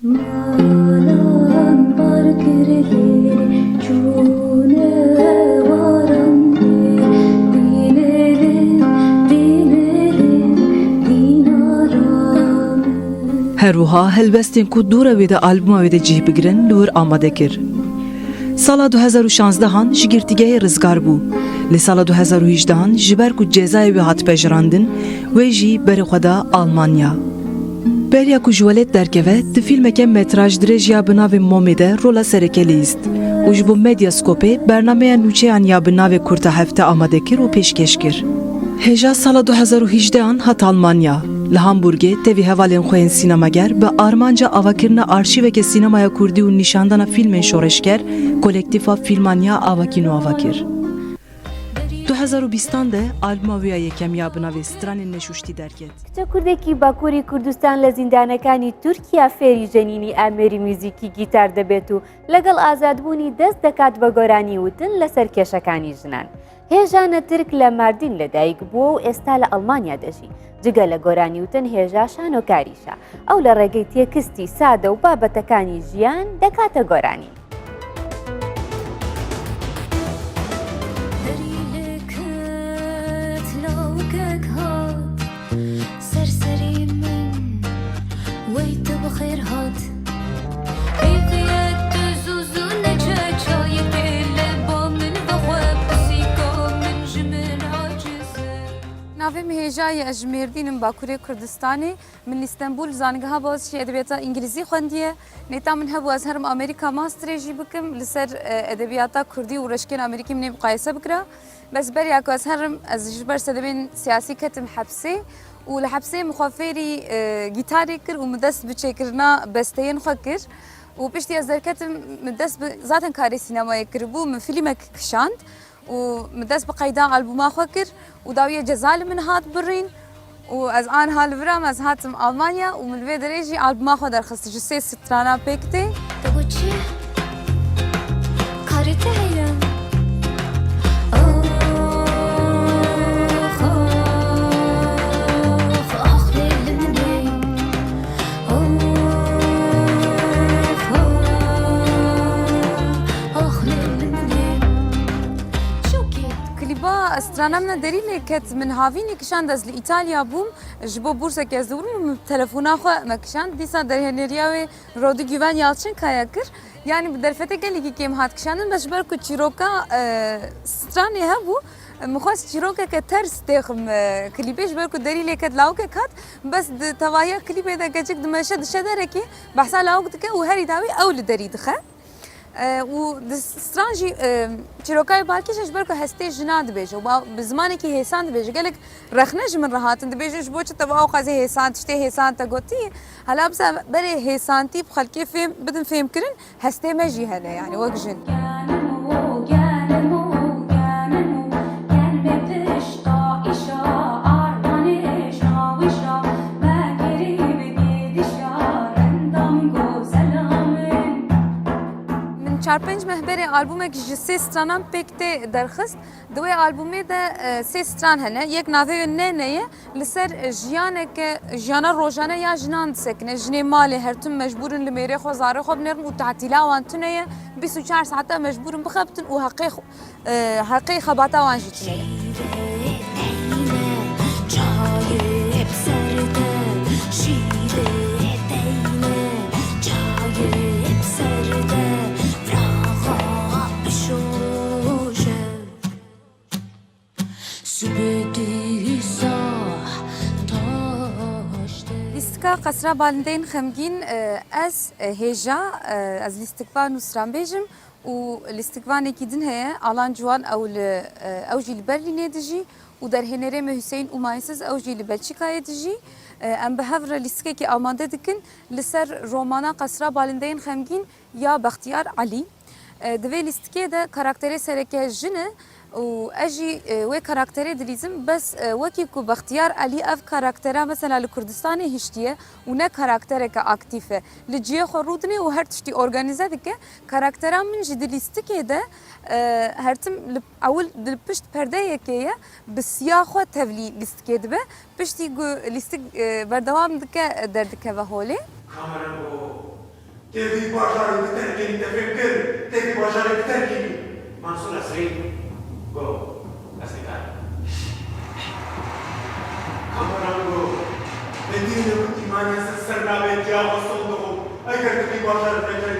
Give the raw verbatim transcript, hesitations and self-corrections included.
Malan bar kir lê çûne waran lê dînelin, dînelin, dînaran. Her wiha helbestên ku dûra wê de albuma wê de cih bigirin li wir amade kir. Sala du hezar û şanzdehan ji girtîgehê rizgar bû. Lê sala du hezar û hejdehan ji ber ku cezayê wê hat pejirandin, wê jî berê xwe da Almanya. Beriya ku ji welêt derkeve, di fîlmeke metraj dirêj ya bi navê Momê de rola sereke lîst û ji bo Medyascopê bernameya nûçeyan ya bi navê Kurta Hefte amade kir û pêşkêş kir. Hêja sala du hezar û hejdehan hat Almanya. Li Hamburgê tevî hevalên xwe yên sînemager bi armanca avakirina arşîveke sînemaya kurdî û nîşandana fîlmên şoreşger, Kolektîfa Fîlman ya Avakî nû ava kir. Du hezar û bîstan de albuma wê ya yekem ya bi navê Stranên Neşuştî derket. کچە کوردێکی باکووری کوردستان لە زیندانەکانی تورکیا فێری ژەنینی ئامێری میوزیکی گیتار دەبێت و لەگەڵ ئازادبوونی دەست دەکات بە گۆرانی وتن لەسەر کێشەکانی ژنان. هێژا نەترک لە ماردین لەدایک بووە و ئێستا لە ئەڵمانیا دەژی. جگە لە گۆرانی وتن، هێژا شانۆکاریشە. ئەو لە ڕێگەی تێکستی سادە و بابەتەکانی ژیان دەکاتە گۆرانی. دەری لێ کەت لاوکێک هات، سەرسەری من، وەی تە بەخێر هات. Hêviyet tu zû zû neçe çayê tê lê ba min vexwe pisîka min ji min aciz e. Navê min Hêja ye, ez ji Mêrdîn im, Bakurê Kurdistanê. Min li Stenbul zangeha Boğaziçi edebiyata îngilîzî xwendiye. Nêta min hebû ez herim Amerîka masterê jî bikim li ser, e, edebiyata kurdî û reşkên Amerîkî min ê muqayese bikira. Bes beriya ku ez herim, ez ji ber sedemên siyasî ketim hepsê û li hepsê min xwe fêrî, e, gîtarê kir û min dest bi çêkirina besteyên xwe kir û piştî ez derketim, min dest bi zaten karê sînemayê kiribû, min fîlmek kişand. Û min dest bi qeyda albûma xwe kir û dawiyê ceza li min hat birîn û ez aniha li vir im, ez hatim Almanya û min li vê derê jî albûma xwe derxist ji sê stranan pêk tê. Te got çi? Karê te heye? Ax, ax, ax, lê li min ê. Ax, ax, ax, lê li min ê. Şokê. Klîba strana min derî lê ket, min havînî kişand, ez li Îtalya bûm, ji bo burseke ez dibûm, min telefona xwe me kişand, dîsa derhêneriya wê Rodi Güven Yalçınkaya kir. Yanî bi derfetê gelekî kêm hat kişandin, bes ji ber ku çîroka, e, stranê hebû, min xwest çîrokeke ters têxim, e, klîbê, ji ber ku derî lê ket lawikek hat, bes di tevahiya klîbê de keçik dimeşe dişe derekê, behsa lawik dike û herî dawî ew li derî dixe. E, û di stran jî, e, çîrokayê balkêş e, ji ber ku hestê jina dibêje û ba-, bi zimanekî hêsan dibêje. Gelek rexne ji min re hatin, dibêjin, ji bo çi te bi ewqasî hêsan, tiştê hêsan te gotî? Hela biza berê hêsantî bi xelkê fêm, bidin fêmkirin, hestê me jî hene, yanî wek jin. Min çar pênc meh berê albûmek ji sê stranan pêk tê derxist. Di wê albûmê de, e, sê stran hene. Yek navê wê Ne Ne ye. Li ser, e, jiyaneke, jiyana rojane ya jinan disekine. Jinê malê her tim mecbûr in li mêrê xwe, zarê xwe binêrin û tatîla wan tune ye. Bîst û çar saeta mecbûr in bixebitin û heqê xwe e, heqê xebata wan jî tune ye. Lîstika Qesra Balindeyên Xemgîn, e, ez, e, hêja, e, ez lîstikvan û stranbêj im. Û lîstikvanekî din heye, Alan Ciwan, ew li, e, ew jî li Berlînê dijî û derhênerê me Hüseyin Umaysiz, ew jî li Belçîkayê dijî. E, em bi hev re lîstikekî amade dikin li ser romana Qesra Balindeyên Xemgîn ya Bextiyar Elî. E, di vê lîstikê de karakterê sereke jin e û ez jî, e, wê karakterê dilîzim, bes, e, wekî ku Bextiyar Elî ev karaktera mesela li Kurdistanê hiştiye û ne karaktereke aktîf e, li cihê xwe rûdinê û her tiştî organîze dike, Karaktera min jî di lîstikê de, e, her tim li, ewil di pişt perdeyekê ye, bi siya xwe tevlî lîstikê dibe. Piştî ku lîstik, e, berdewam dike, derdikeve holê. Kamera bo Tê vî bajarê biterkênî, te fêm kir? Tê vî bajarê biterkênî. Mansûr Esrî got, ez nikarim. Kamuran got, Medîne û Îmaniye ser ser nabê ciya xwe sond dixwe. Eger tu vî bajarê necerî,